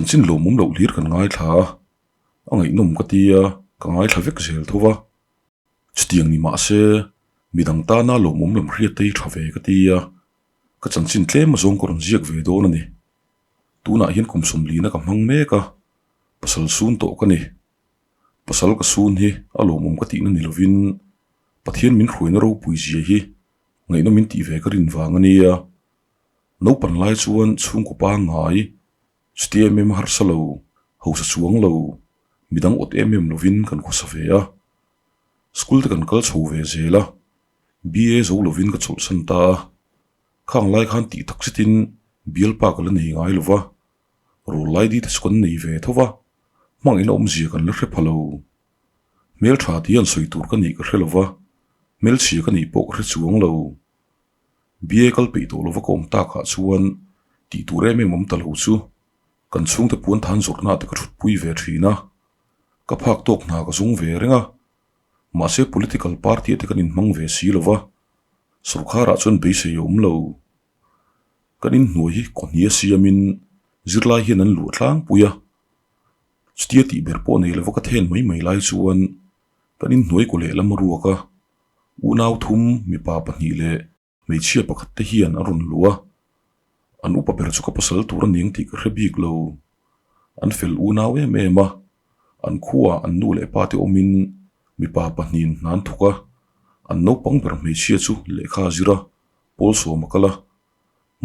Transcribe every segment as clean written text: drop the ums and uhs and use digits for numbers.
Chanchin lawmawm loh hlir kan ngaithla a, a ngaihnawm ka tia ka ngaithla vek zel tho va. Chutiang ni mah se, midang tana lawmawm lam hriat te hi tha ve ka tia, ka chanchin tlem azawng ka rawn ziak ve dawn a ni. Tunah hian kum sawmlina ka hmang mek a, pasal sun tawh ka ni. Pasal ka sun hi a lawmawm ka tihna ni lovin Pathian min hruaina ropui zia hi ngaihnawm in tih ve ka rin vang a nia. Naupan lai chuan chhungkaw pangngai, chuti em em harsa lo, hausa chuang lo, midang awt em em lovin kan khawsa ve a. School te kan kal chho ve zel a, BA zo lovin ka chawlhsan ta a. Khang lai khan tih tak zetin bialpa ka la nei ngai lo va, rawl lai di te chu kan nei ve tho va, hmangin a awmzia kan la hre pha lo. Hmel tha tih an sawi tur ka nih ka hre lo va, hmelchhia ka nih pawh ka hre chuang lo. Bia kal peih tawh lova ka awm takah chuan tih tur em em awm ta lo chu kan chhungte puan than zawrhna te ka thutpui ve thin a, ka phak tawk hna ka zung ve reng a, mahse political party te kan inhmang ve si lo va, sawrkharah chuan beisei a awm lo. Kan inhnuai hi kawhni a siamin zirlai hian an luah tlangpui a. Chutia tih ber pawh nei lova ka then mai mai lai chuan kan inhnuai kaw lehlam a ruak a, unau thum mipa pahnih leh hmeichhia pakhat te hian a rawn luh a, an upa ber chu ka pasal tur a ning tih ka hre bik lo. An fel unau em em a, an khuaah an nu leh pa te awmin mipa pahnihin hna an thawk a, an naupang ber hmeichhia chu lehkha a zir a, pawl sawm a kal a,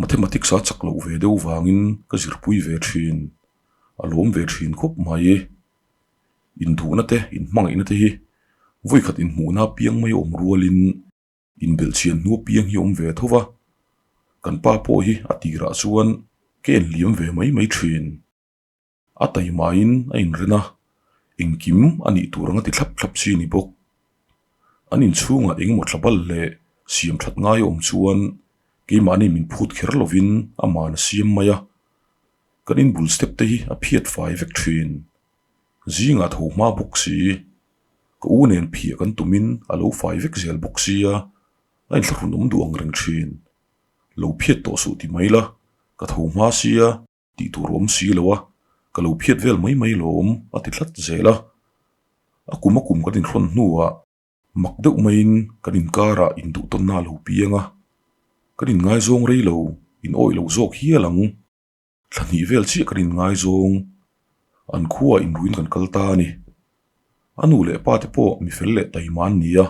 mathematics a chak loh ve deuh vangin ka zirpui ve thin. A lawm ve thin khawp mai. Induhna te, inhmangaihna te hi vawikhat inhmuhna apiang mai a awm rualin inbelhchian hnu apiang hi a awm ve tho va. Kan pa pawh hi a tirah chuan ka enliam ve mai mai thin. A taimaiin a inren a, engkim a nih tur anga ti thlap thlap chi a ni bawk. An inchhungah engemaw thlabal leh siam that ngai a awm chuan keimahni min phut kher lovin aman a siam mai a. Kan inbul step te hi a phiat fai vek thin. Zingah tho hma bawk si. Ka u nen phiah kan tumin a lo fai vek zel bawk sia, a inthlahrun awm duh ang reng thin. Lo phiat tawh suh ti mai la, ka tho hma sia tih tur awm si lo a, ka lo phiat vel mai mai lawm a ti tlat zel a. A kum a kum kan inhrawn hnuah Mak deuh maiin kan inkarah induhtawnna a lo piang a, kan inngaizawng rei lo, in awih lo zawk hial ang. Thla hnih vel chiah kan inngaizawng, an khuaah inruin kan kal ta a ni. A nu leh pa te pawh mi fel leh taima an ni a,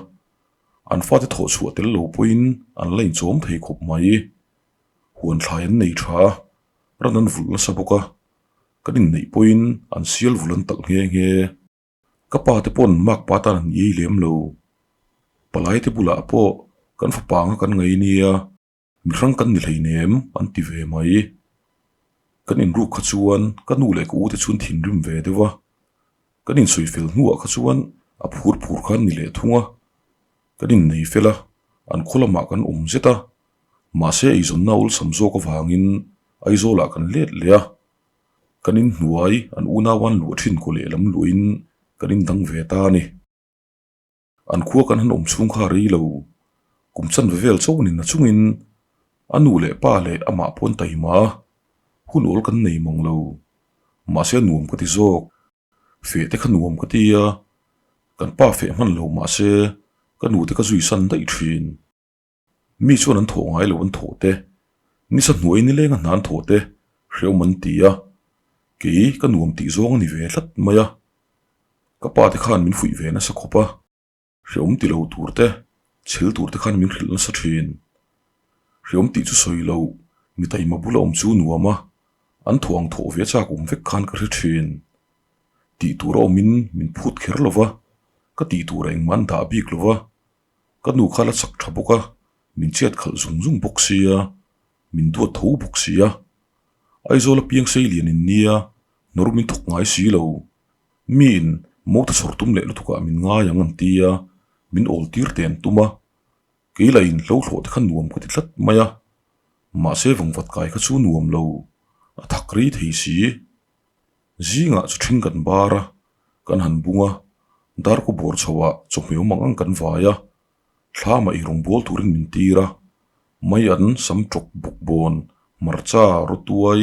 an fate thawh chhuah tel lo pawhin an la inchawm thei khawp mai. Huan thlai an nei tha a, ran an vulh nasa bawk a, kan inneih pawhin an sial vul an talh nghe nghe. Ka pa te pawn mark pa tan an iai lem lo. Palai te bulah pawh kan fapa anga kan ngai nia, mihrang kan ni hleinem an ti ve mai. Kan inruk kha chuan ka nu leh ka u te chu an thinrim ve deuh a, kan insawi fel hnuah kha chuan a phur phur kha an ni leh thung a. Kan innei fel a, an khaw lamah kan awm zet a, mahse eizawnna awlsam zawk avangin Aizawlah kan let leh a. Kan inhnuai an unauan luah thin kaw lehlam luahin kan indang ve ta a ni. An khua kan han awm chhung kha rei lo, kum chanve vel chauh a ni na chungin a nu leh pa leh amah pawh an taima a, hun awl kan nei mang lo. Mahse a nuam ka ti zawk, feh te kha nuam ka ti a, kan pa feh hman lo mahse ka nu te ka zui san daih thin. Mi chuan an thawh ngai lo an thawh te, nisa hnuai nilenga hna an thawh te hrehawm an ti a, kei ka nuam tih zawng a ni ve tlat mai a. Ka pa te khan min fuih ve nasa khawp a, hrehawm ti lo tur te, chhel tur te khan min hrilh nasa thin. Hrehawm tih chu sawi lo, mi taima bula awm chu nuam a, an thawh ang thawh ve chak awm vek khan ka hre thin. Tih tur a awmin min phut kher lo va, ka tih tur a engmah an dah bik lo va. Ka nu kha la chak tha bawk a, min chiat khalh zung zung bawk sia, min duat tho bawk sia. Aizawl a piang sei lian in nia, nawr min thawk ngai si lo. Miin mawta chhawr tum leh lutukah min ngai ang an ti a, min awl tir te an tum a. Kei lahin hlo thlawh te kha nuam ka ti tlat mai a, mahse vangvat kai kha chu nuam lo, a thak rei thei si. Zingah chu ṭhing kan bar a, kan han bung a, darkaw bawr chhoah chawhmeh awm ang ang kan vai a, thlamah eirawng bual turin min tir a, mai an sam ṭawk bawk bawn, hmarcha, rawtuai,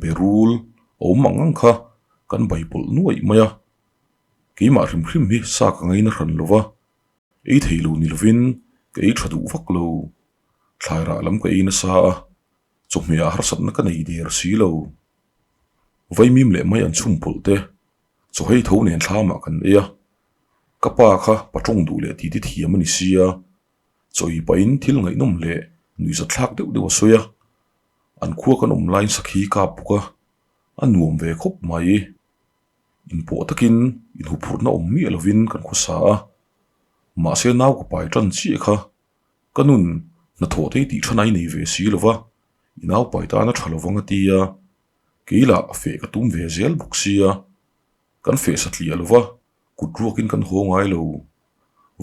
berul, awm ang ang kha kan bai pawlh nuaih mai a. Keimah hrim hrim hi sa ka ngaina hran lo va, ei thei lo ni lovin ka ei tha duh vak lo. Thlairah lam ka ei nasa a, chawhmehah harsatna ka nei der si lo. Vaimim leh mai an chhum pawlh te, chawhei tho nen thlamah kan ei a. Ka pa kha patawng duh leh titi thiam a ni sia, chawi pahin thil ngaihnawm leh nuihzathlak deuh deuh a sawi a. An khua kan awm laiin sakhi kap bawk a, a nuam ve khawp mai. Inpawh takin inhuphurhna awm miah lovin kan khawsa a, mahse nau ka pai tan chiah kha ka nun hnathawh te tih than a i nei ve si lo va, i nau pai tan a tha lo vang a ti a, kei lah feh ka tum ve zel bawk sia, kan feh satliah lo va, kut ruakin kan haw ngai lo.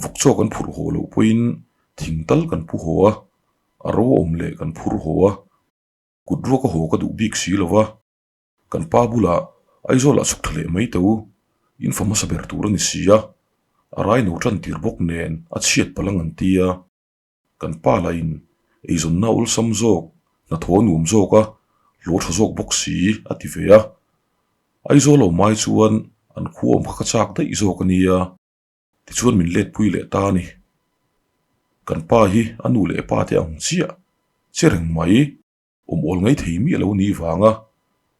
Vawk chaw kan phurh haw loh pawhin thing tal kan pu haw a, a ro awm leh kan phur haw a, kut ruaka haw ka duh bik si lo va. Kan pa bulah Aizawlah chhuk tha leh mai teh u, in fa hmasa ber tur a ni si a, a rai no tan tir bawk nen a chhiat palh ang an ti a. Kan pa lahin eizawnna awlsam zawk, hnathawh a nuam zawk a, hlawh tha zawk bawk si a ti ve a. Aizawl awm ai chuan an khua awm kha ka chak daih zawk a nia. Tichuan min letpui leh ta a ni. Kan pa hi a nu leh pa te ang chiah che reng mai. Awm awl ngai thei miah lo ni vanga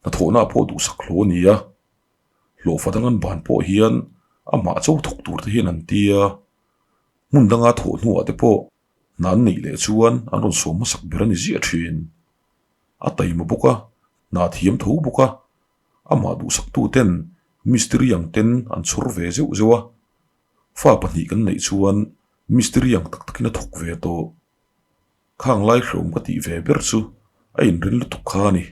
hnathawhna pawh duhsak hlawh a ni a, hlawhfa dang an ban pawh hian amah cho thawk tur te hian an ti a, hmun danga thawh hnuah te pawh hna an neih leh chuan an rawn sawm hmasak ber a ni ziah thin. A taima bawk a, hna thiam tho bawk a, amah duhsaktu ten mistiri ang ten an chhawr ve zeuh zeuh a, fa pahnih kan neih chuan mistiri ang tak takin a thawk ve tawh. Khang lai hreawm ka tih ve ber chu a inrin lutuk kha a ni.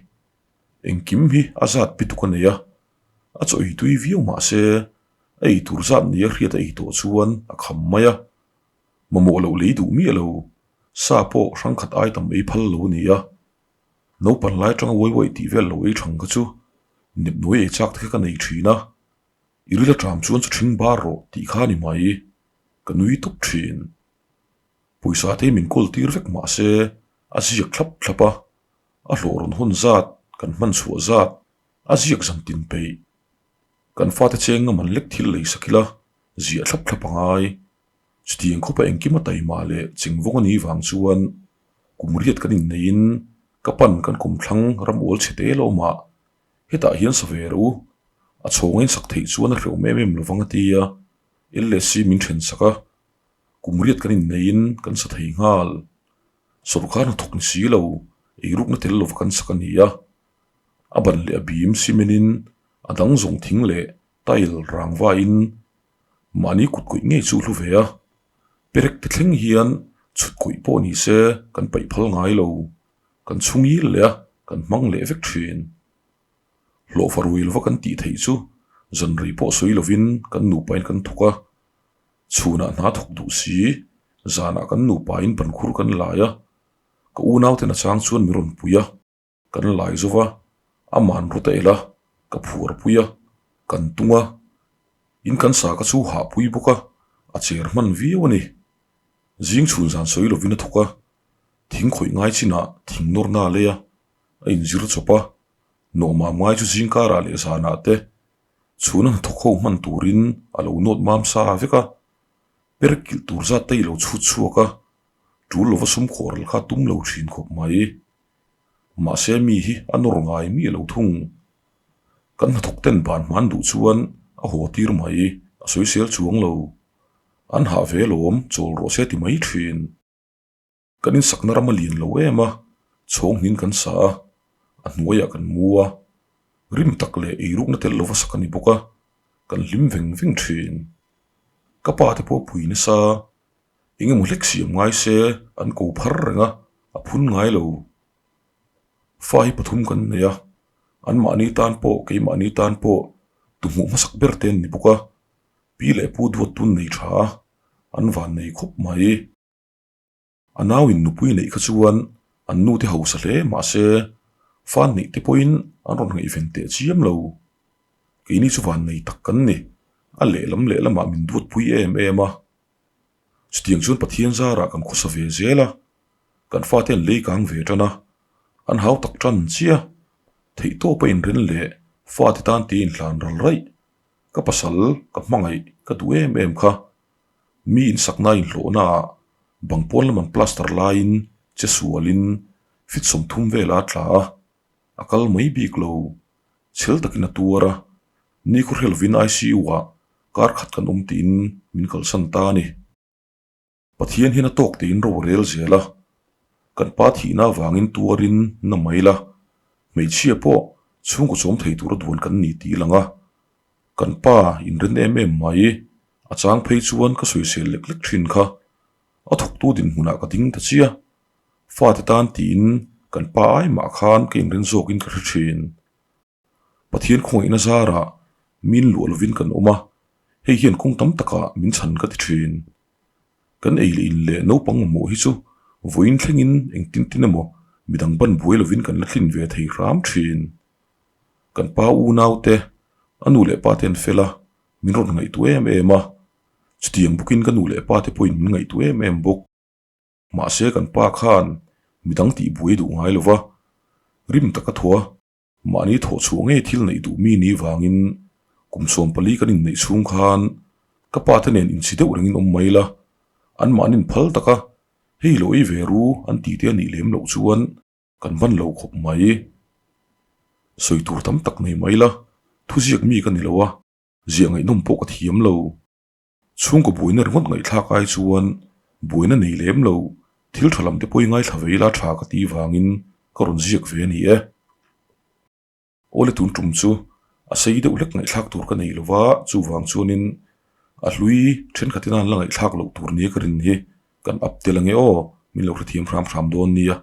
Engkim hi a zat pi tuk a nei a, a chaw ei tui viau mah se a ei tur zat nia hriat a ei tawh chuan a kham mai a. Mamawh loh lei duh miah lo, sa pawh hrangkhat ai tam ei phal lo a ni a. Naupan lai atanga uai uai tih vel lo ei thang kha chu nepnuai ei chak te kha ka nei thin a, i ril aṭam chuan chu ṭhing bar rawh tih kha a ni mai, ka nui tawp thin. Pawisa te min kawl tir vek mah se a ziak thlap thlap a, a hlawh rawn hawn zat, kan hman chhuah zat, a ziak zan tin peih. Kan fate cheng ngam an lek thil lei sak ila ziah thlap thlap a ngai. Chutiang khawpa engkim a taima leh chengvawng a nih vang chuan kum riat kan inneihin ka pan kan kumthlang ram ual chhe te lawmah hetah hian sa ve rawh u, a chhawng a insak theih chuan a hrehawm em em lovang a ti a, LSC min then sak a. Kum riat kan inneihin kan sa thei nghal. Sawrkar hnathawk ni si lo, eirukna tel lova kan sak a ni a. A ban leh a bim cement in a dang zawng thing leh tile rangva in mahni kut kawih ngei chu hlu ve a. Perek te thleng hian chhut kawih pawh ni se kan paih phal ngai lo. Kan chhungil leh a, kan hmang leh vek thin. Hlawhfa rui lova kan tih theih chu zanrei pawh sawi lovin kan nupain kan thawk a. Chhunah hna thawk duh si, zanah kan nupain bankhur kan lai a, ka unauten a chang chuan min rawn pui a, kan lai zo va, aman rawt a el a, ka phuar pui a, kan tung a, in kan sa ka chu hah pui bawk a, a cher hman viau a ni. Zing chhun zan sawi lovin a thawk a, thing khawih ngai chinah thing nawrna a lei a, a inzir chawp a, nawhmam ngai chu zing karah leh zanah te Chhuna hnathawk ho hman turin a lo nawt mam sa vek a, per kilh tur zat te i lo chhut chhuak a, tul lova sum khawhral kha tum lo thin khawp mai. Mahse mi hi a nawr ngai miah lo thung. Kan hnathawk ten ban hman duh chuan a haw tir mai, a sawisel chuang lo. An hah ve lawm chawl rawh se ti mai thin. Kan insakna ram a lian lo em a, chhawng hnin kan sa a, a hnuaiah kan mu a, rim tak leh eirukna tel lova sak a ni bawk a, kan hlim veng veng thin. Ka pa te pawh pui nasa, eng emaw hlek siam ngai se an ko phar reng a, a phun ngai lo. Fa hi pathum kan nei a, anmahni tan pawh keimahni tan pawh tuhmuh hmasak ber te an ni bawk a, pi leh pu duat tun nei tha a, an van nei khawp mai. A nauin nupui neih kha chuan an nute hausa hle mah se fan neih te pawhin an rawn ngaihven teh chiam lo. Keini chu van nei tak kan ni, a lehlam lehlamah min duatpui em em a. Chutiang chuan Pathian zarah kan khawsa ve zel a, kan fate an lei kang ve tan a, an hau tak tan chiah. Theihtawpa inren leh Fate tan tia inhlan ral raih. Ka pasal, ka hmangaih, ka duh em em kha. Mi insakna inhlawhna ah bang pawn lam an plaster laiin che sualin fit 30 vela a tla a, a kal mai bik lo. Chhel takin a tuar a, ni khaw hre lovin ICU ah kar khat kan awm tiin min kalsan ta a ni. Pathian hian a tawk tiin ro a rel zel a, kan pa thihna avangin tuarin na mai la, hmeichhia pawh chhungkaw chawm thei tura duan kan ni tih lang a, kan pa inren em em mai, a chang phei chuan ka sawisel lek lek thin kha, a thawktu dinhmunah ka ding ta chiah, fate tan tiin kan pa ai mah khan ka inren zawkin ka hre thin. Pathian khawngaihna zarah min luah lovin kan awm a, hei hian kawng tam takah min chhan ka ti thin. Kan ei leh in leh naupang mamawh hi chu vawiin thlengin engtin tin emaw midang ban buai lovin kan la tlin ve thei hram thin. Kan pa unaute, a nu leh pa te an fel a, min rawn ngaihtuah em em a, chutiang bawkin ka nu leh pa te pawhin min ngaihtuah em em bawk. Mahse kan pa khan midang tih buai duh ngai lova, rim taka thaw a. Mahni thawh chhuah ngei thil neih duh mi ni vangin kum 14 kan inneih chhung khan ka pa te nen inchhi deuh rengin awm mai la, anmahnin phal taka hei lo ei ve ru an tih te a nih lem loh chuan kan van lo khawp mai. Sawi tur tam tak nei mai la, thuziak mi ka ni lo a, ziah ngaihnawm pawh ka thiam lo. Chhungkaw buaina ringawt ngaihthlak ai chuan buaina nei lem lo, thil tha lam te pawh i ngaithla ve ila tha ka tih vangin ka rawn ziak ve a ni e. Awle tun tum chu a sei deuh hlek ngaihthlak tur ka nei lova, chuvang chuanin a hlui thenkhatin a an la ngaihthlak loh tur nia ka rin hi kan up tel ange aw, min lo hrethiam hram hram dawn nia.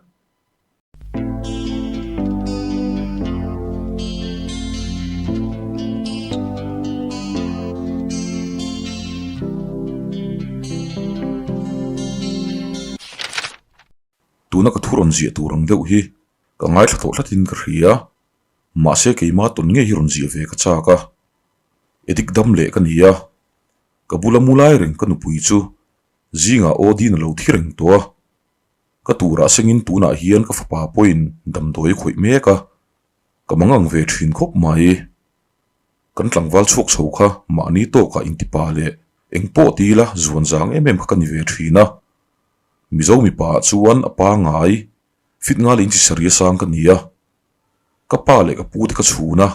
Tuna ka thu rawn ziah tur ang deuh hi ka ngaithla tawh thlatin ka hria, mahse keima tawn ngei hi rawn ziah ve ka chak a, edik dam leh ka ni a, ka bula mu lai reng ka nupui chu zingah aw din a lo thi reng tawh a. Ka turah sengin tunah hian ka fapa pawhin damdawi a khawih mek a, ka mangang ve thin khawp mai. Kan tlangval chhuak chho kha mahni tawkah intipa leh eng pawh ti ila zuan zang em em kha ka ni ve thin a. Mizo mipa ah chuan a pangai fit nga leh inchi saria sang ka ni a. Ka pa leh ka pu te ka chhun a,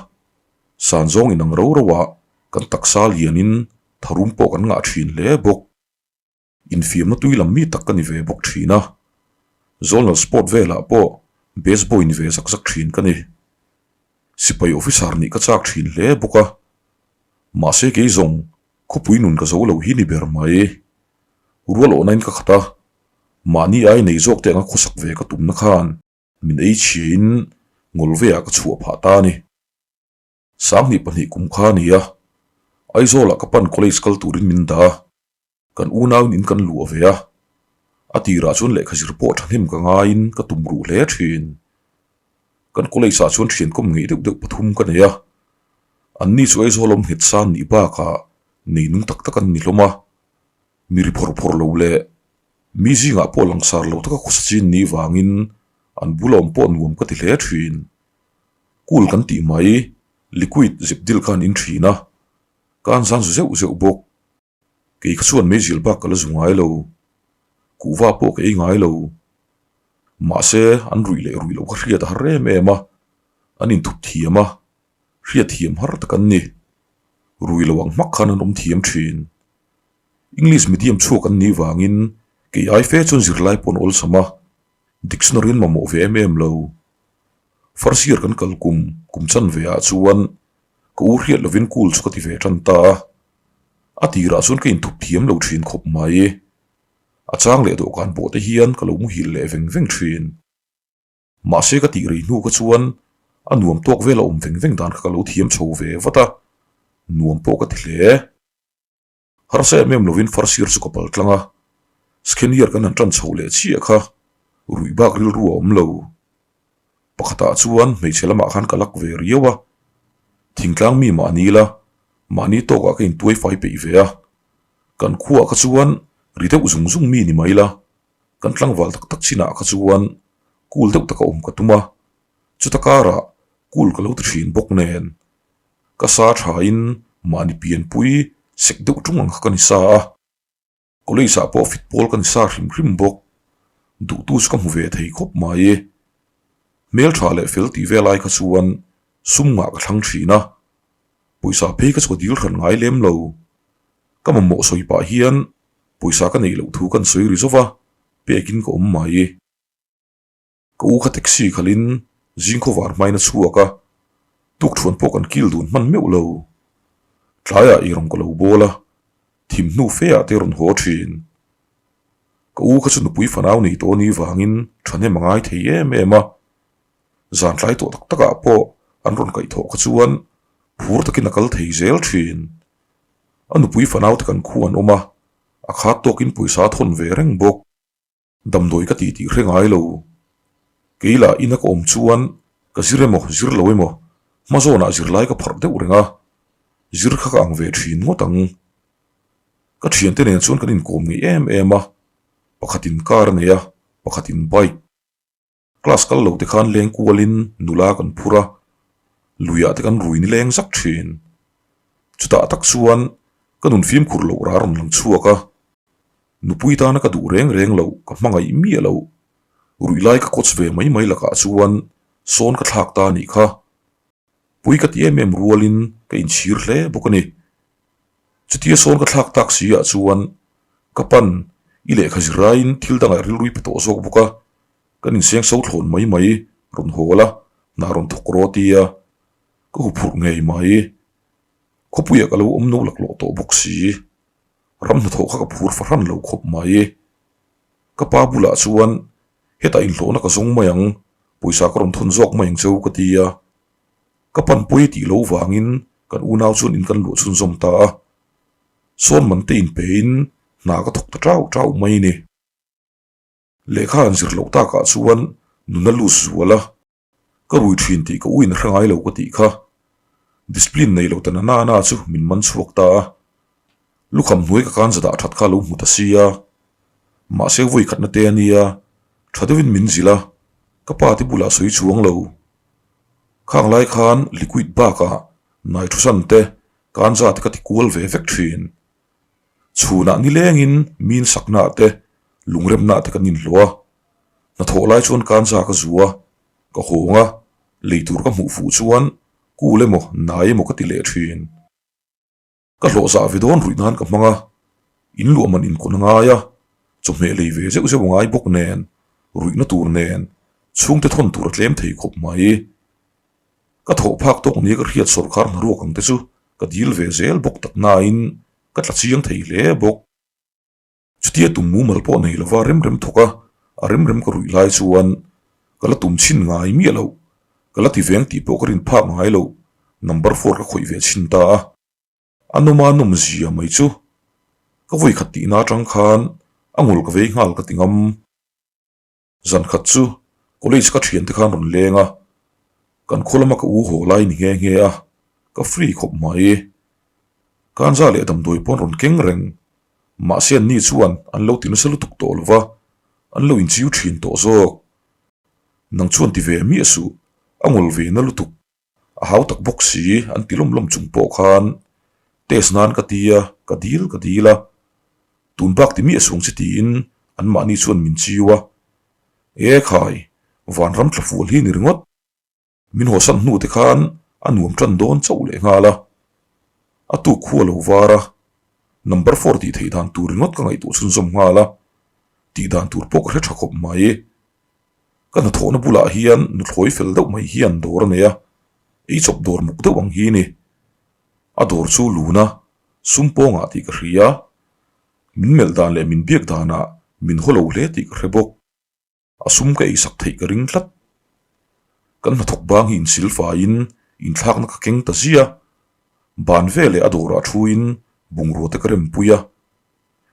san zawng inang ro ro ah kan taksa lianin tharum pawh kan ngah thin hle bawk. Infiamna tui lam mi tak ka ni ve bawk thin a, Zonal Sport velah pawh best boy ni ve zak zak thin ka ni. Sipai officer nih ka chak thin hle bawk a, mahse kei zawng khawpui nun ka zo lo hi ni ber mai. Rual awhna in ka khat a, mahni ai nei zawk te anga khawsak ve ka tumna khan min ei chhia in ngawl veah ka chhuah phah ta a ni. 22 kum kha a ni a, Aizawlah ka pan college kal turin min dah a. Kan unauin in kan luah ve a, a tirah chuan lehkha zir pawh thahnem ka ngaiin ka tum ruh hle thin. Kan college ah chuan thian kawm ngeih deuh deuh pathum ka nei a, anni chu Aizawl awm nghet san nih bakah nei nung tak tak an ni hlawm a, mi ri phawr phawr lo leh mi zingah pawh langsar lo taka khawsa chin nih vangin an bula awm pawh nuam ka ti hle thin. Cool kan tih mai, liquid zep dil khan in thin a, ka an zan zu zeuh zeuh bawk. Kei kha chuan meizial bak ka la zu ngai lo, kuhva pawh ka ei ngai lo. Mahse, an ruih leh ruih loh kha hriat a har em em a, an inthup thiam a, hriat thiam har tak an ni. Rui lo ang hmak khan an awm thiam thin. English medium chhuak an nih vangin kei ai fe chuan zirlai pawh an awlsam a, dictionary an mamawh ve em em lo. First year kan kal kum, kum chanve ah chuan ka u hriat lovin cool chu ka ti ve tan ta a. A tirah chuan ka inthup thiam lo thin khawp mai. A chang leh dawhkan pawh te hian ka lo muhil leh veng veng thin. Mahse ka tih rei hnu kha chuan a nuam tawk vel a awm veng veng dan kha ka lo thiam chho ve vat a, nuam pawh ka ti hle. Harsa em em lovin farsir chu ka pal tlang a, Skheniar kan han tan chho leh chiah kha ruih bak rilru a awm lo. Pakhatah chuan hmeichhe lamah khan ka lak ve riau a, thingtlang mi mahni la, mahni tawkah ka intuai fai peih ve a, kan khuaah kha chuan ri deuh zung zung mi ni mai la, kan tlangval tak tak chinah kha chuan cool deuh taka awm ka tum a, chuta karah cool ka lo ti thin bawk nen. Ka sa thain mahni pianpui sek deuh ṭung ang kha ka ni sa a. College ah pawh fit pawl ka ni sa hrim hrim bawk. Duhtu chu ka hmu ve thei khawp mai. Hmeltha leh fel tih vel ai kha chuan sum ngah ka thlang thin a. Pawisa phei kha chu ka dil hran ngai lem lo. Ka mamawh sawi pah hian pawisa ka neih loh thu kan sawi ri zauh a, pekin ka awm mai. Ka u kha taxi khalhin zing khawvar hmain a chhuak a, tukthuan pawh kan kil dun hman meuh lo. Tlaiah ei rawn ka lo bawl a, thim hnu fe ah te rawn haw thin. Ka u kha chu nupui fanau nei tawh ni vangin thahnem a ngai thei em em a, zan tlai tawh tak takah pawh an rawn kaihthawh kha chuan phur takin a kal thei zel thin. A nupui fanau te kan khu an awm a, a khat tawkin pawisa a thawn ve reng bawk. Damdawi ka tih tih hre ngai lo. Kei lah ina ka awm chuan ka zir emaw zir lo emaw hma zawnah zirlai ka pharh deuh reng a, zir kha ka ang ve thin ngawt ang. Ka thiante nen chuan kan inkawm ngei em em a, pakhatin car a nei a, pakhatin bike. Class kal lo te khan leng kualin nula kan phur a, luiah te kan rui ni leng zak thin. Chutah tak chuan ka nun fimkhur loh ra rawn lang chhuak a, nupui tana ka duh reng reng loh ka hmangaih miah loh, ruih lai ka coach ve mai mai lakah chuan sawn ka thlak ta a nih kha. Pui ka ti em em rualin ka inchhir hle bawk a ni. Chutia sawn ka thlak tak si ah chuan ka pan i lehkha zirlaiin thil dangah rilrui pe tawh zawk bawk a, kan inseng so thlawn mai mai rawn hawl a, hna rawn thawk rawh a ti a, ka huphurh ngei mai. Khawpuiah ka lo awm no laklawh tawh bawk si, ram hnathawh kha ka phur fahran lo khawp mai. Ka pa bulah chuan hetah inhlawhna ka zawng mai ang, pawisa ka rawn thawn zawk mai ang cheu ka ti a. Ka panpui tih lo vangin kan unau chuan in kan luah chhunzawm ta a. Sawn man te inpein hna ka thawk ta chau chau mai ni. Lehkha an zir loh takah chuan nuna lut zual a. Ka rui thin tih ka uin a hre ngai lo ka tih kha. Discipline nei lo ta na na na chu min man chhuak ta a. Lukham hnuai ka kan zadah that kha lo hmu ta sia. Mahse vawi khatna te a nia, tha deuhin min zilh a, ka pa te bulah sawi chuang lo. Khang lai khan liquid bakah nitrogen te kanza te ka ti kual ve vek thin. Chhunah nilengin min saknaah te lungremnaah te kan inhlawh a, hnathawh lai chuan kanza ka zu a, ka hawng a, lei tur ka hmuh fuh chuan kul emaw nai emaw ka ti leh thin. Ka hlawh zah ve dawn ruih nan ka hmang a, in luah man inkawn a ngai a, chawhmeh lei ve zeuh zeuh a ngai bawk nen, ruihna tur nen, chhungte thawn tur a tlem thei khawp mai. Ka thawh phak tawk nia ka hriat sawrkar hnaruak ang te chu ka dil ve zel bawk tak nain ka tla chiang thei hle bawk. Chutia tum mumal pawh nei lova rem rem thawk a, a rem rem ka ruih lai chuan ka la tum chhin ngai miah loh, ka la ti veng tih pawh ka rin phak ngai loh, number four ka khawih ve chhin ta a. A nawma nawm zia mai chu ka vawi khat tihna atang khan a ngul ka vei nghal ka ti ngam. Zan khat chu college ka thiante khan rawn leng a, kan khaw lama ka u haw lai ni nghe nghe a, ka free khawp mai. Kanza leh damdawi pawn rawn keng reng, mahse an ni chuan an lo ti nasa lutuk tawh lo va, an lo inchiu thin tawh zawk. Nang chuan ti ve miah suh, a ngawl ve na lutuk. A hau tak bawk si an ti lawm lawm chung pawh khan test nan ka ti a, ka dil ka dil a, tun bak ti miah sung che tiin anmahni chuan min chiu a, E khai, vanram tla fual hi ni ringawt. Min hawsan hnu te khan a nuam tan dawn chauh leh nghal a, a tuk khu a lo var a, number four tih theih dan tur ringawt ka ngaihtuah chhunzawm nghal a, tih dan tur pawh ka hre tha khawp mai. Ka hnathawhna bulah hian nuthlawi fel deuh mai hian dawr a nei a, ei chawp dawr muk deuh ang hi a ni. A dawr chu luna sum pawngah tih ka hria, min melh dan leh min biak danah min haw lo hle tih ka hre bawk. A sum ka eisak theih ka ring tlat. Kan hnathawk bang hi insil faiin inthlakna ka keng ta zia. Ban veleh a dawrah thuin bungrua te ka rempui a,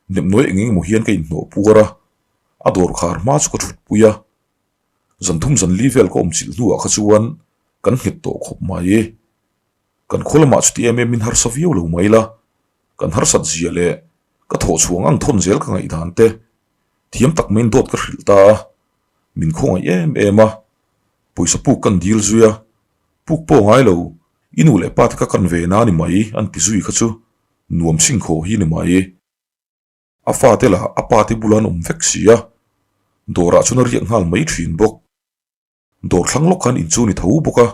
Nepnawi eng eng emaw hian ka inhnawh puar a, a dawr khar hma chu ka thut pui a. Zan thum zan li vel ka awm chilh hnuah kha chuan kan nghet tawh khawp mai. Kan khaw lamah chuti em em in harsa viau lo mai la, kan harsat zia leh ka thawh chhuang ang thawn zel ka ngaihdan te thiam tak maiin dawt ka hrilh ta a, min khawngaih em em a, pawisa puk kan dil zui a, puk pawh ngai lo. I nu leh pa te ka kan ve na ni mai an ti zui kha chu nuam chhing khaw hi ni mai. A fate lah a pa te bula an awm vek si a, dawrah chuan a riak nghal mai thin bawk. Dawr thlang lawk khan in chu ni tho bawk a,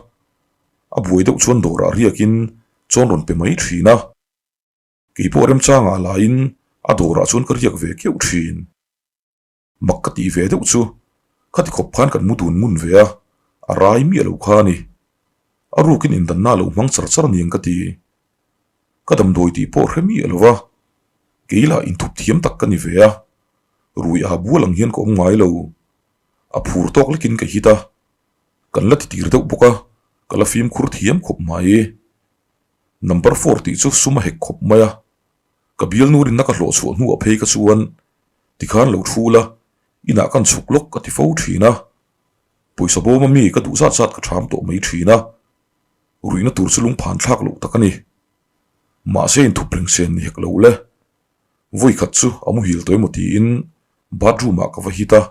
a buai deuh chuan dawrah riakin chawn rawn pe mai thin a. Kei pawh remchangah lahin a dawrah chuan ka riak ve keuh thin. Mak ka tih ve deuh chu khati khawp khan kan mu dun ngun ve a, a rai miah lo kha a ni. A rukin indanna a lo hmang char char aniang ka ti. Ka damdawi tih pawh hre miah lo va, kei lah inthup thiam tak ka ni ve a, rui a bual ang hian ka awm ngai lo. A phur tawk lekin ka hit a, kan la titir deuh bawk a, ka la fimkhur thiam khawp mai. Number four tih chu sum a hek khawp mai a, ka bialnu rinna ka hlawh chhuah hnuah phei ka chuan tikhan lo thu la, inah kan chhuk lawk ka ti fo thin a, pawisa bawm ami ka duh zat zat ka tham tawh mai thin a, ruihna tur chu lungphan thlak loh tak a ni. Mahse inthup reng sen ni hek lo le. Vawi khat chu a muhil tawh emaw tiin bathroom ah ka va hit a,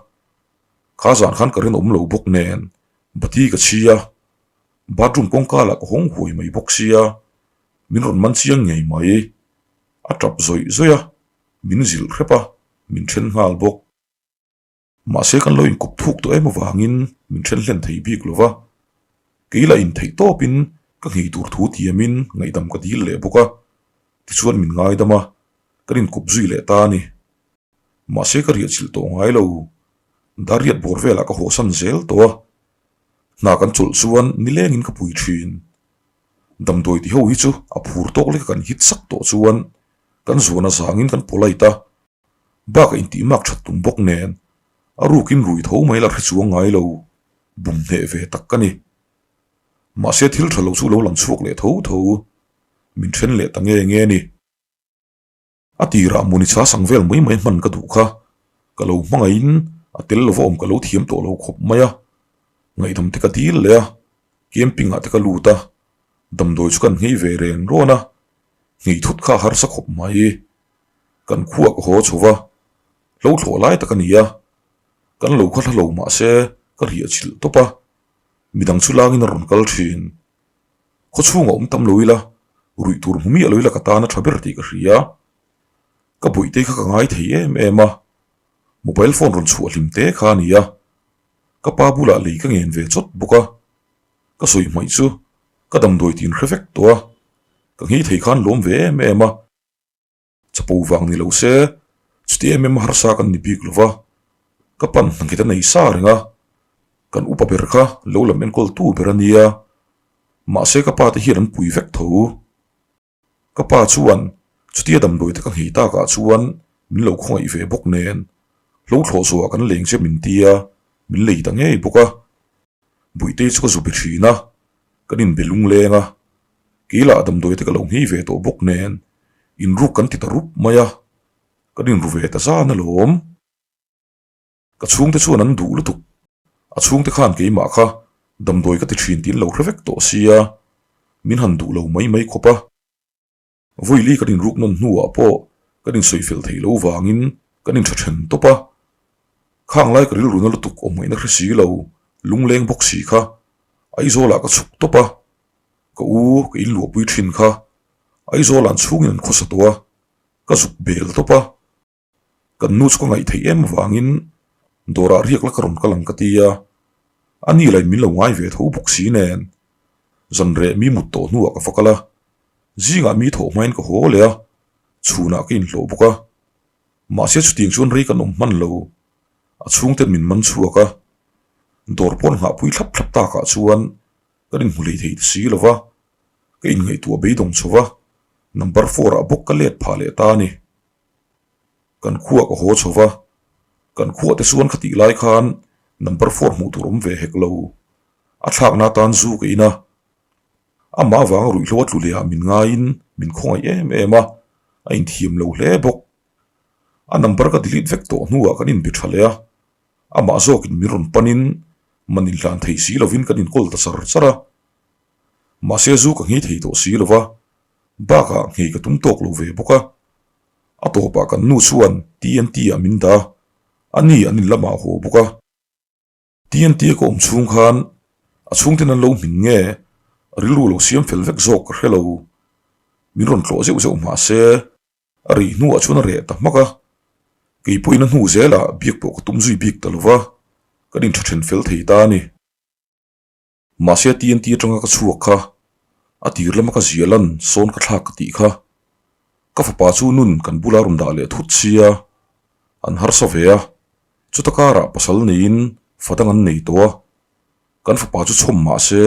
kha zan khan ka rinawm lo bawk nen bati ka chhi a, Bathroom kawngka lah ka hawng huai mai bawk sia, min rawn man chiang ngei mai. A tap zawih zawih a, min zilh hrep a, min then nghal bawk. Mahse kan lo inkawp thuk tawh em avangin min then hlen thei bik lo va, kei lah intheih tawpin ka nghei tur thu tiamin ngaihdam ka dil leh bawk a, tichuan min ngaidam a, kan inkawp zui leh ta a ni. Mahse ka riah chilh tawh ngai lo, Dariat bawr velah ka hawhsan zel tawh a, Hna kan chawlh chuan nilengin ka pui thin. Damdawi ti ho hi chu a phur tawk leka kan hit sak tawh chuan kan zuan a zangin kan polite a, bakah intihmak that tum bawk nen a rukin rui tho mai la hre chuang ngai lo, bum hneh ve tak ka ni. Mahse thil tha lo chu lo lang chhuak leh tho tho, min then leh ta nge nge ni. A tirah mawni chha sang vel mai mai hman ka duh kha. Ka lo hmangaihin a tel lova awm ka lo thiam tawh lo khawp mai a. Ngaihdam te ka dil leh a, camping ah te ka lut a, damdawi chu kan nghei ve ren rawn a, nghei thut kha a harsa khawp mai. Kan khuah ka haw chho va, hlo thlawh lai tak a ni a, kan lo kha hla lo mah se ka riah chilh tawp a, midang chu langin a rawn kal thin. Khaw chhungah awm tam lo ila, ruih tur hmu miah lo ila ka tan a tha ber tih ka hria. Ka bawihte kha ka ngai thei em em a, mobile phone rawn chhuah hlim te kha a ni a, ka pa bulah lei ka ngen ve chawt bawk a, ka sawi hmaih chu ka damdawi tin hre vek tawh a, ka nghei thei khan lawm ve em em a. Chapo vang ni lo se, chuti em em harsa kan ni bik lo va, ka pan hnanghet a nei sa reng a, kan upa ber kha lo lam enkawl tu ber a nia, mahse ka pa te hian an pui vek tho. Ka pa chuan chutia damdawi te ka nghei takah chuan min lo khawngaih ve bawk nen, hlo thlawh zawhah kan leng che min tia, min lei ta ngei bawk a. Buitei chu ka zu be thin a, kan inbe lungleng a, kei lah damdawi te ka lo nghei ve tawh bawk nen inruk kan ti ta rup mai a, kan inru ve ta zan alawm. Ka chhungte chuan an duh lutuk, a chhungte khan keimah kha damdawi ka ti thin tiin lo hre vek tawh sia, min han duh lo mai mai khawp a. Vawili kan inruk nawn hnuah pawh kan insawi fel theih loh vangin kan intha then tawp a. Khang lai ka rilru na lutuk awm ngaihna hre si lo, lungleng bawk si kha Aizawlah ka chhuk tawp a. Ka u ka inluahpui thin kha Aizawlah an chhungin an khawsa tawh a, ka zuk bel tawp a. Kan nu chu ka ngaih theih em avangin dawrah riak la ka rawn kal ang ka ti a, a ni lain min lo ngai ve tho bawk si nen. Zanreh mi mut tawh hnuah ka va kal a, zingah mi thawh hmain ka haw leh a, chhunah ka inhlawh bawk a. Mahse chutiang chuan rei kan awm hman lo, a chhungten min man chhuak a, dawr pawn nghahpui thlap thlap takah chuan kan inhmu hlei thei ta si lo va, ka inngaihtuah beidawng chho va, number four ah bawk ka let phah leh ta a ni. Kan khuah ka haw chho va, kan khuah te chuan kha tih lai khan number four hmuh tur awm ve hek lo. A thlakna atan zu ka in a, amah avanga ruihhlo a tlu leh ah min ngaiin min khawngaih em em a, a inthiam lo hle bawk. A number ka delete vek tawh hnuah kan inbe tha leh a, amah zawkin min rawn panin man inhlan thei si lovin kan inkawl ta char char a. Mahse zu ka nghei thei tawh si lova, bakah nghei ka tum tawk lo ve bawk a. A tawpah kan nu chuan TNT ah min dah a, a ni an in lamah a haw bawk a. TNT a ka awm chhung khan a chhungten an lo hmin nge? A rilru lo siam fel vek zawk ka hre lo. Min rawn tlawh zeuh zeuh mah se, a rih hnuah chuan a reh ta hmak a. Kei pawhin a hnu zelah biak pawh ka tum zui bik ta lo va, kan intha then fel thei ta a ni. Mahse TNT atanga ka chhuak kha, a tir lama ka zia lan sawn ka thlak ka tih kha. Ka fapa chu nun kan bula rawn dah leh thut sia, an harsa ve a, chuta karah pasal neiin fa dang an nei tawh a. Kan fapa chu chhawm mah se,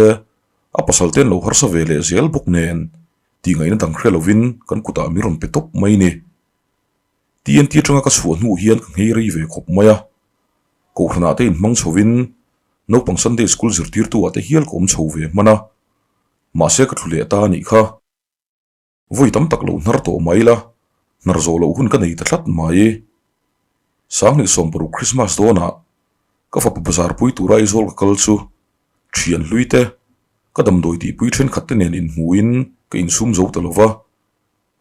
a pasal te an lo harsa ve leh zel bawk nen tih ngaihna dang hre lovin kan kutah min rawn pe tawp mai ni. TNT atanga ka chhuah hnu hian ka nghei rei ve khawp mai a, Kohhranah te inhmang chhovin naupang Sunday School zirtirtu ah te hial ka awm chho ve hman a, mahse ka thlu leh ta a nih kha. Vawi tam tak lo hnar tawh mai la, hnar zawh loh hun ka nei ta tlat mai. 2016 Christmas dawnah ka fapa bazar pui tura Aizawl ka kal chu thian hlui te, ka damdawi tihpui thenkhat te nen inhmuhin ka insum zo ta lova,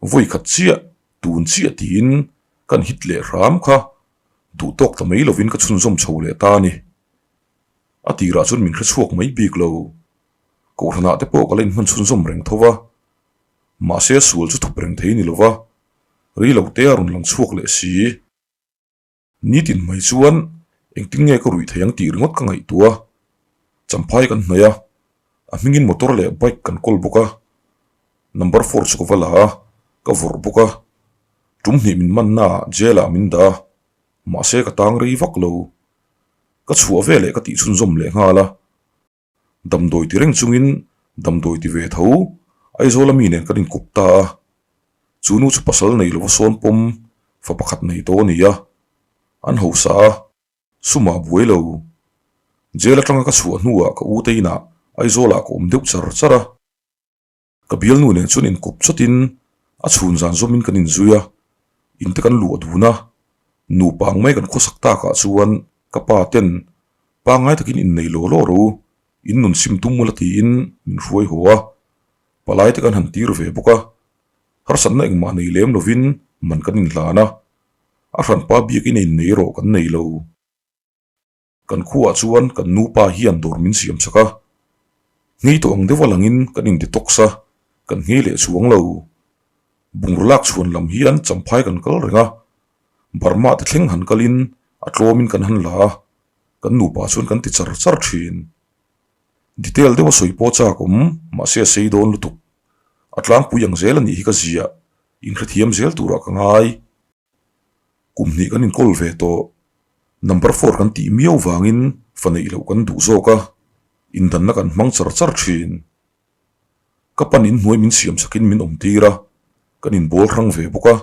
vawi khat chiah, tun chiah tiin kan hit leh hram kha duh tawk ta mai lovin ka chhunzawm chho leh ta a ni. A tirah chuan min hrechhuak mai bik lo. Kohhranah te pawh ka la inhman chhunzawm reng tho va. Mahse sual chu thup reng thei ni lova, rei lo te a rawn lang chhuak leh si. Nitin mai chuan engtin nge ka ruih thei ang tih ringawt ka ngaihtuah a. Champhai kan hnaih a, a hmingin motor leh bike kan kawl bawk a. Number four chu ka va la a, ka vawrh bawk a. Tum hnih min manna ah jail ah min dah a, mahse ka tang rei vak lo. Ka chhuah ve leh ka tih chhunzawm leh nghal a. Damdawi ti reng chungin damdawi ti ve tho Aizawl ami nen kan inkawp ta a. Chu nu chu pasal nei lova sawn pawm fa pakhat nei tawh a ni a, an hausa a, sum ah buai lo. Jail atanga ka chhuah hnuah ka u te inah Aizawl ah ka awm deuh char char a. Ka bialnu nen chuan inkawp chawtin a chhun zan zawmin kan inzui a, in te kan luah dun a, nupa ang mai kan khawsak takah chuan ka pa ten pangngai takin innei law law ro, in nun sim tum ula tiin min hruai haw a, palai te kan han tir ve bawk a, harsatna engmah nei lem lovin man kan inhlan a, a hranpa biakin a innei erawh kan nei lo. Kan khuaah chuan kan nupa hian dawr min siam chak a, nghei tawh ang deuh a langin kan in detox a, kan nghei leh chuang lo. Bungraw lak chhuan lam hian champhai kan kal reng a, Burma te thleng han kalin a tlawmin kan han la a, kan nupa chuan kan ti char char thin. Detail deuh a sawi pawh chak awm, mahse a sei dawn lutuk. A tlangpui ang zel a nih hi ka ziah, inhrethiam zel turah ka ngai. Kum hnih kan inkawl ve tawh. Number four kan tih miau vangin fa neih loh kan duh zawk a, indanna kan hmang char char thin. Ka pan inhnuai min siam sakin min awm tir a, kan inbawl hrang ve bawk a,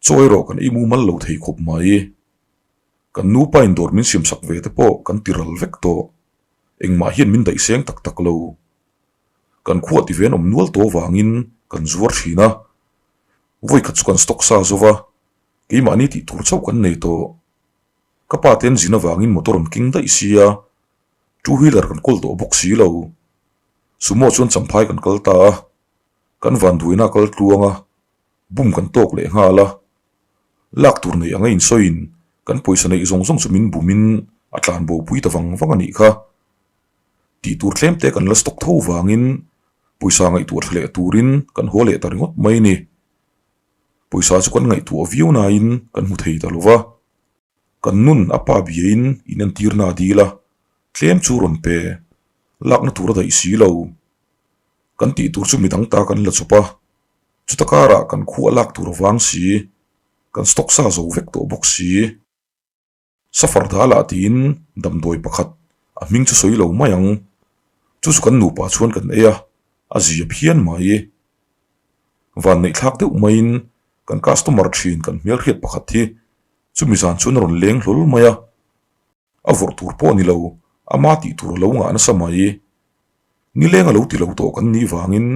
chaw erawh kan ei mumal lo thei khawp mai. Kan nupa in dawr min siam sak ve te pawh kan ti ral vek tawh, engmah hian min daih seng tak tak lo. Kan khuah ti ve an awm nual tawh vangin kan zuar thin a, Vawi khat chu kan stock sa zo va, keimahni tih tur chauh kan nei tawh. Ka pa te an zin avangin motor an keng daih sia, two wheeler kan kawl tawh bawk si lo. Sumo chuan champhai kan kal ta a, kan vanduaina a kal tluang a, bum kan tawk leh nghal a. Lak tur neih anga insawiin kan pawisa neih zawng zawng chu min bumin a tlan bo pui ta vang vang a nih kha. Tih tur tlem te kan la stock tho vangin pawisa ngaihtuah tha leh turin kan haw leh ta ringawt mai ni. Pawisa chu kan ngaihtuah viau nain kan hmu thei ta lo va. Kan nun a pa biain inentirna a dil a, tlem chu rawn pe, lakna tur a daih si lo. Kan tih tur chu midang ta kan la chawp a, chuta karah kan khua lak tur a vang si, kan stock sa zo vek tawh bawk si. Safar Dala tiin damdawi pakhat a hming chu sawi lo mai ang. Chu chu kan nupa chuan kan ei a, a zia phian mai. Vanneih thlak deuh maiin kan customer thin kan hmelhriat pakhat hi chumi zan chuan a rawn leng hlawl mai a. A vawrh tur pawh a ni lo, ama tih tur a lo ngah nasa mai. Nileng a lo ti lo tawh kan nih vangin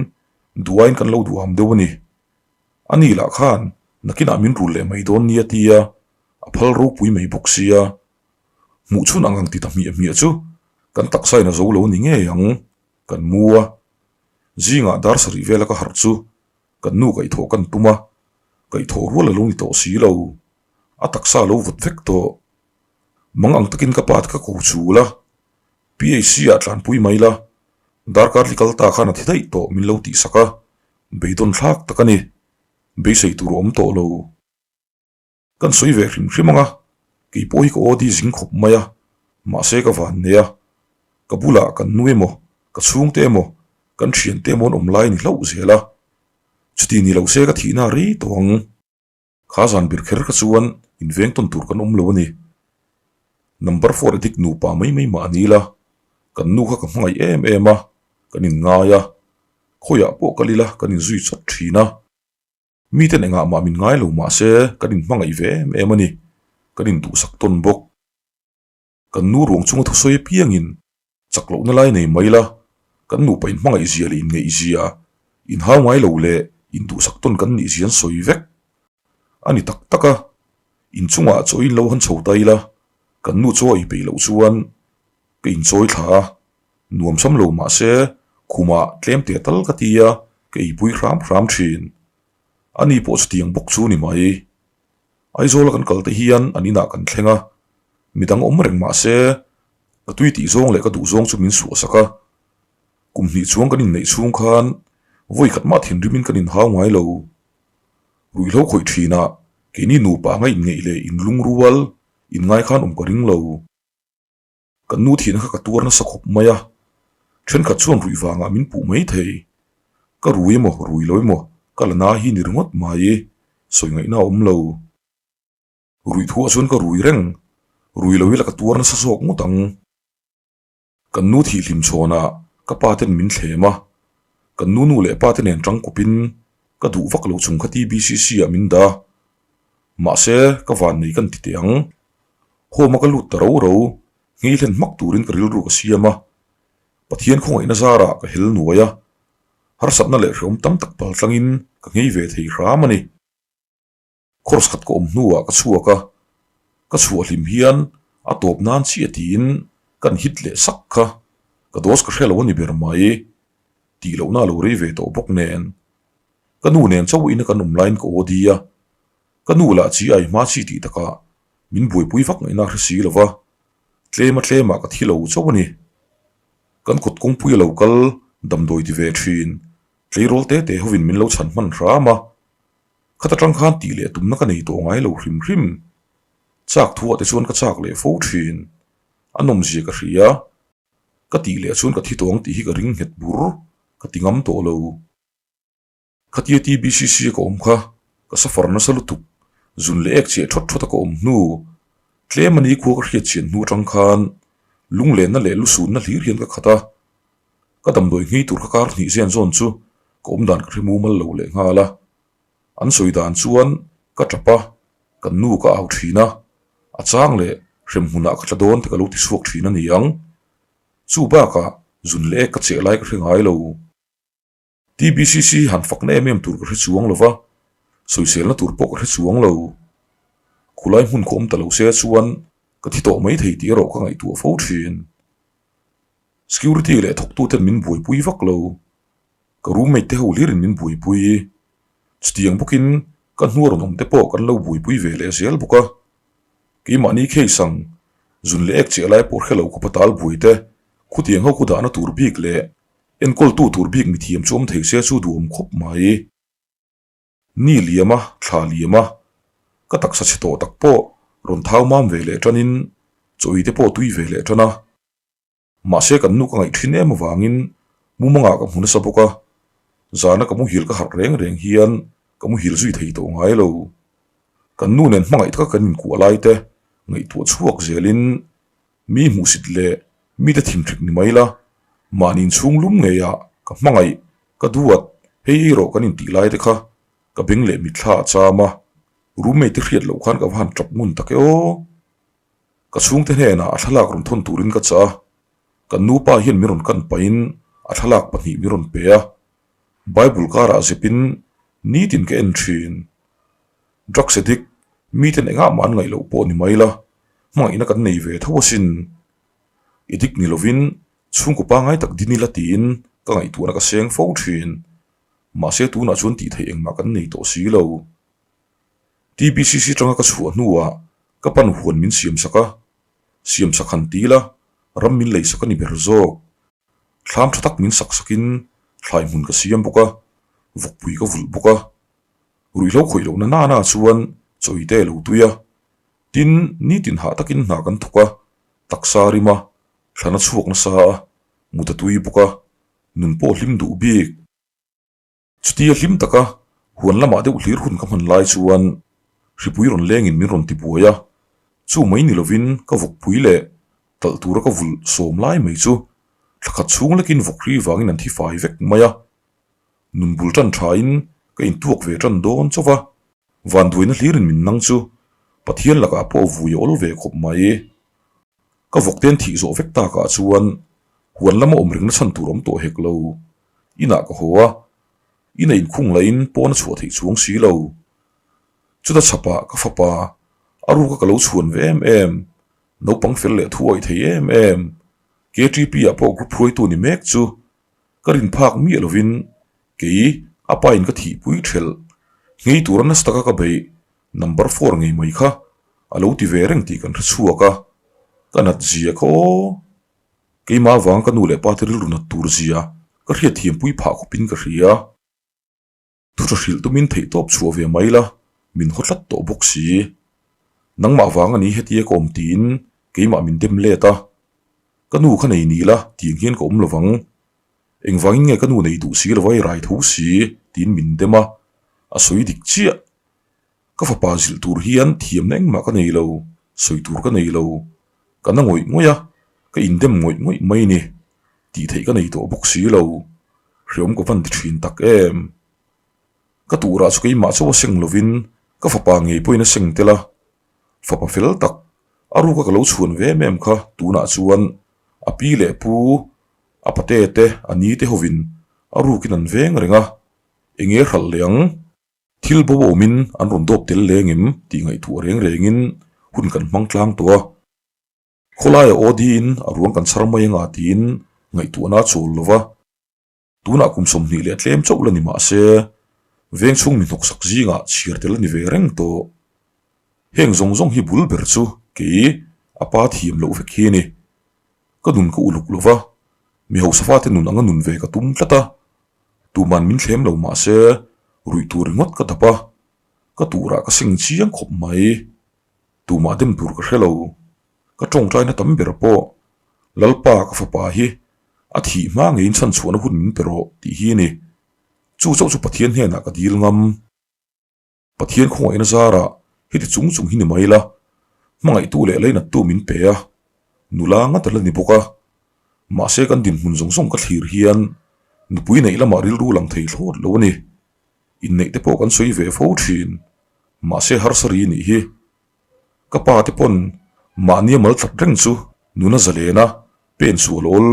duaiin kan lo duham deuh a ni. Ani lah khan nakinah min rul leh mai dawn nia tia a phal ropui mai bawk sia. Hmuh chhun ang ang ti ta hmiah hmiah chu kan taksa in a zo lo ni ngei ang, kan mu a. Zingah dar sarih vela ka harh chu kan nu kaihthawh kan tum a, kaihthawh rual a lo ni tawh si lo. A taksa a lo vawt vek tawh. Mang ang takin ka pa te ka ko chul a, PHC ah tlanpui mai la. Darkar li kal ta khan a thi daih tawh min lo tihsak a, beidawn thlak tak a ni. Beisei tur a awm tawh lo. Kan sawi ve hrim hrim ang a, kei pawh hi ka aw di zing khawp mai a, mahse ka van nei a, ka bulah kan nu emaw, ka chhungte emaw, kan thiante emaw an awm lai ni hlauh zel a, chuti ni lo se ka thihna a rei tawh ang. Kha zan bir kher kha chuan inveng tawn tur kan awm lo a ni. Number four addict nupa mai mai mah a ni la, kan nu kha ka hmangaih em em a, kan inngai a, khawiah pawh kal ila kan inzui chawt thin a. Miten engah mah min ngai lo mah se kan inhmangaih ve em em a ni, kan induhsak tawn bawk. Kan nu ruang chunga thusawi apiangin chak lohna lai nei mai la, kan nupa inhmangaih zia leh inngeih zia, inhau ngai lo leh induhsak tawn kan nih zia an sawi vek. A ni tak tak a, inchungah chaw in lo han chho ta ila, kan nu chaw a ei peih loh chuan ka inchawi thla a, Nuam sam lo mah se khumah tlem teh tal ka ti a, ka eipui hram hram thin. Ani pawh chutiang bawk chu ni mai. Aizawla kan kal te hian an inah kan thleng a, midang awm reng mah se ka tui tih zawng leh ka duh zawng chu min suahsak a. Kum hnih chuang kan inneih chhung khan vawi khat mah thinrimin kan inhau ngai lo. Ruihhlo khawih thinah keini nupa anga inngeih leh inlungrual inngai khan awm ka ring lo. Kan nu thihna kha ka tuar nasa khawp mai a, thenkhat chuan ruih vangah min puh mai thei. Ka rui emaw rui lo emaw ka la na hi ni ringawt mai, sawi ngaihna a awm lo. Ruih thuah chuan ka rui reng, rui lo ila ka tuar nasa zawk ngawt ang. Kan nu thih hlim chhawnah ka pa ten min thlem a, kan nu nu leh pa te nen tangkupin ka duh vak lo chung kha TBCC ah min dah. Mahse, ka vannei kan ti teh ang. Home a ka lut ta ro ro, nghei hlen hmak turin ka rilru ka siam a. Pathian khawngaihna zarah ka hel nuai a, harsatna leh hreawm tam tak pal tlangin ka nghei ve thei hram a ni. Course khat ka awm hnuah ka chhuak a, ka chhuah hlim hian a tawp nan chiah tiin kan hit leh sak kha, ka dose ka hre lo a ni ber mai. Tih lohna a lo rei ve tawh bawk nen. Ka nu nen chauh ina kan awm laiin ka aw di a, ka nu lah chi ai hma chi tih takah min buaipui vak ngaihna a hre si lo va, tlema tlemah ka thi lo chauh a ni. Kan kawt kawngpui a lo kal damdawi ti ve thin, tleirawl te te hovin min lo chhan hman hram a, khata tang khan tih leh tumna ka nei tawh ngai lo hrim hrim. Chak thuah te chuan ka chak leh fo thin, a nawmzia ka hria, ka tih leh chuan ka thi tawh ang tih hi ka ring nghet bur, ka ti ngam tawh lo. Khatia TBCC a ka awm kha ka suffer nasa lutuk, zun leh ek chiah thawt thawt a ka awm hnu, tlem a ni khua ka hriat chian hnu atang khan lunglenna leh lusunna hlir hian ka khat a, ka damdawi nghei tur kha kar hnih zen zawn chu ka awm dan ka hre mumal lo leh nghal a, an sawi dan chuan ka tap a, kan nu ka au thin a, a chang leh hremhmunah ka tla dawn te ka lo ti chhuak thin a ni ang, chu bakah zun leh ek ka cheh lai ka hre ngai lo. TBCC han fakna em em tur ka hre chuang lo va, sawiselna tur pawh ka hre chuang lo. Khulai hmun khaw awm ta lo se chuan ka thi tawh mai thei tih erawh ka ngaihtuah fo thin. Security leh thawktuten min buaipui vak lo. Ka roommate te ho hlirin min buaipui. Chutiang bawkin ka hnua rawn awm te pawh kan lo buaipui ve leh zel bawk a. Keimahni case ang zun leh ek chiah lai pawh hre lo khawpa tal buai te, khutiang ho khu dahna tur bik leh Enkawltu tur bik mithiam chu awm thei se chu duhawm khawp mai. Ni liam a, thla liam a, ka taksa chhe tawh tak pawh rawn thau mam ve leh tanin chawi te pawh tui ve leh tan a. Mahse kan nu ka ngaih thin em avangin mumangah ka hmu nasa bawk a, zana ka muhil ka harh reng reng hian ka muhil zui thei tawh ngai lo. Kan nu nen hmangaih taka kan inkuah lai te ngaihtuah chhuak zelin Mi hmuhsit leh mite thinhrik ni mai la, mahni inchhung lum ngeiah ka hmangaih, ka duat, hei ei rawh kan intih lai te kha ka beng leh mitthla a cham a, roommate te hriat loh khan ka va han tap ngun tak e aw. Ka chhungte hnenah a thlalak rawn thawn turin ka chah a, kan nupa hian min rawn kan pahin a thlalak pahnih min rawn pe a, Bible karah zepin nitin ka en thin. Drugs addict, miten engah mah an ngaih loh pawh ni mai la, hmangaihna kan nei ve tho asin. Addict ni lovin chhungkaw pangngai tak din ila tiin ka ngaihtuahna ka seng fo thin. Mahse tunah chuan tih theih engmah kan nei tawh si lo. TBCC tanga ka chhuah hnuah ka pan huan min siamsak a, siamsak han ti ila ram min leisak a ni ber zawk. Thlam tha tak min sak sakin thlai hmun ka siam bawk a, vawkpui ka vulh bawk a. Ruihhlo khawih lohna nana chuan chawite a lo tui a. Tin, nitin hah takin hna kan thawk a, taksa rim a, thlana chhuak nasa a, mut a tui bawk a, nun pawh hlim duh bik. Chutia hlim taka huan lamah deuh hlir hun ka hman lai chuan hripui rawn lengin min rawn ti buai a, chu mai ni lovin ka vawkpui leh talh tura ka vulh sawm lai mai chu thla khat chhung lekin vawkhri vangin an thi fai vek mai a. Nun bul tan thain ka intuak ve tan dawn chauh va, vanduaina hlirin min nang chu Pathian lakah pawh vui a awl ve khawp mai. Ka vawkten thih zawh vek takah chuan huan lama awm rengna chhan tur awm tawh hek lo. Inah ka haw a, ina inkhung lahin pawn a chhuah theih chuang si lo. Chuta chhapah ka fapa a ruka ka lo chhuan ve em em, naupang fel leh thuawih thei em em, KTP ah pawh group hruaitu ni mek chu ka rin phak miah lovin kei a pain ka thihpui thelh. Nghei tura nasa taka ka beih number four ngei mai kha a lo ti ve reng tih kan hre chhuak a, ka nat zia kha aw. Keimah avang ka nu leh pa te rilru nat tur zia ka hriat thiampui phah khawpin ka hria. Thu tha hrilh tumin theihtawp chhuah ve mai la, min haw tlat tawh bawk si. Nangmah vang a ni hetia ka awm tiin keimah min dem let a. Ka nu kha nei ni la tiang hian ka awm lo vang. Engvangin nge ka nu nei duh si lova i rai tho si tiin min dem a, a sawi dik chiah. Ka fapa zilh tur hian thiamna engmah ka nei lo, sawi tur ka nei lo. Ka na ngawih ngawih a, ka indem ngawih ngawih mai ni. Tih theih ka nei tawh bawk si lo. Hreawm ka van ti thin tak em. Ka turah chu keimah chauh a seng lovin ka fapa ngei pawhin a seng tel a. Fapa fel tak, a ruka ka lo chhuan ve em em kha tunah chuan a pi leh pu, a pate te, a ni te hovin a rukin an veng reng a. Enge hralh leh ang? Thil bo awmin an rawn dawp tel leng em tih ngaihtuah reng rengin hun kan hmang tlang tawh a. Khawlaia aw diin a ruang kan chhar mai anga tiin ngaihtuahna a chawl lo va. Tunah kum 20 leh tlem chauh la ni mah se, veng chhung mi hnawksak zingah chhiar tel a ni ve reng tawh. Heng zawng zawng hi bul ber chu kei a pa thiam loh vek hi a ni. Ka nun ka uluk lo va, mi hausa fate nun anga nun ve ka tum tlat a. Tuman min thlem lo mah se ruih tur ringawt ka dap a, ka turah ka seng chiang khawp mai. Tumah dem tur ka hre lo. Ka tawngtaina tam ber pawh Lalpa ka fapa hi a thih hma ngeiin chhanchhuahna hun min pe rawh tih hi a ni. Chu chauh chu Pathian hnenah ka dil ngam. Pathian khawngaihna zarah heti chung chung hi ni mai la, hmangaihtu leh leinattu min pe a, nula ngat a la ni bawk a. Mahse kan dinhmun zawng zawng ka thlir hian nupui neih lamah rilru lang thei thlawt lo a ni. Inneih te pawh kan sawi ve fo thin, mahse harsa ri nih hi. Ka pa te pawn mahnia mal tlat reng chu nuna zalena pen sual awl.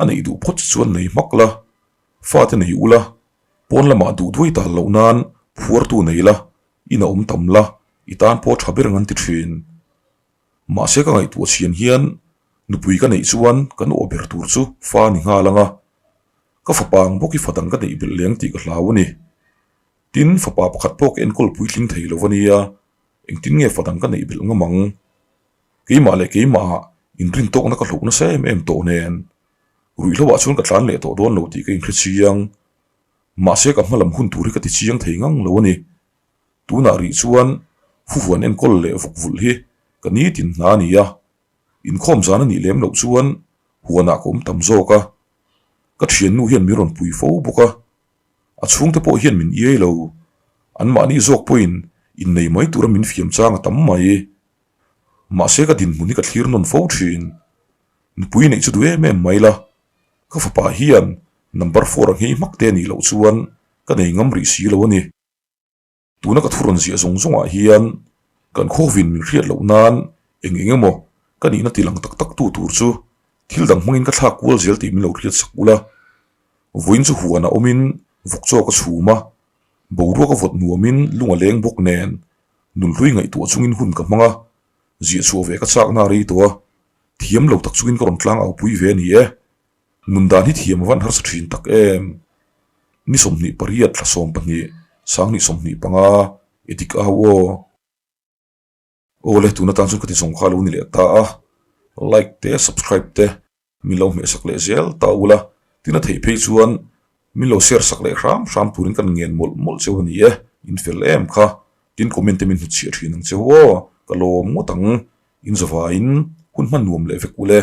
A neih duh phawt che chuan nei hmak la, fate nei ula, pawn lamah duh duai tal loh nan phuartu nei la, in a awm tam la, i tan pawh tha ber ngan ti thin. Mahse ka ngaihtuah chhian hian nupui ka neih chuan kan awh ber tur chu fa ni nghal ang a, ka fapa ang bawk hi fa dang ka neih belh leng tih ka hlau a ni. Tin, fapa pakhat pawh ka enkawl puitling thei lo a nia, engtin nge fa dang ka neih belh ngam ang? Keimah leh keimahah inrin tawkna ka hloh nasa em em tawh nen, ruihhlo ah chuan ka tlan leh tawh dawn lo tih ka inhre chiang. Mahse ka hma lam hun tur hi ka ti chiang thei ngang lo a ni. Tunah rih chuan fuhuan enkawl leh vawk vulh hi ka nitin hna a ni a, inkhawm zan a nih lem loh chuan huanah ka awm tam zawk a. Ka thiannu hian min rawn pui fo bawk a, a chhungte pawh hian min iai lo. Anmahni zawk pawhin innei mai tura min fiam chang a tam mai. Mahse ka dinhmun hi ka thlir nawn fo thin. Nupui neih chu duh em em mai la, ka fapa hian number four a nghei hmak te anih loh chuan ka nei ngam rih si lo a ni. Tuna ka thu rawn ziah zawng zawngah hian kan khawvin min hriat loh nan eng eng emaw ka nihna ti lang tak tak tu tur chu thil dang hmangin ka thlak kual zel tih min lo hriat sak ula. Vawiin chu huanah awmin vawk chaw ka chhum a, boruak a vawt nuamin lung a leng bawk nen Nunhlui ngaihtuah chungin hun ka hmang a, ziah chhuah ve ka chakna a rei tawh a, thiam lo tak chungin ka rawn tlang au pui ve a ni e. Nun dan hi thiam a van harsa thin tak em. Ni 28 thla 12 sanghnih 25 i dik au aw. Awle tun atan chuan ka ti zawng kha a lo ni leh ta a, like te subscribe te. Min lo hmehsak leh zel ta ula, tin a theih phei chuan min lo share sak leh hram hram turin kan ngen mawlh mawlh cheu a ni e, in fel em kha, tin comment te min hnutchhiah thin ang cheu aw, ka lawm ngawt ang, in zavaiin hun hman nuam leh vek ule.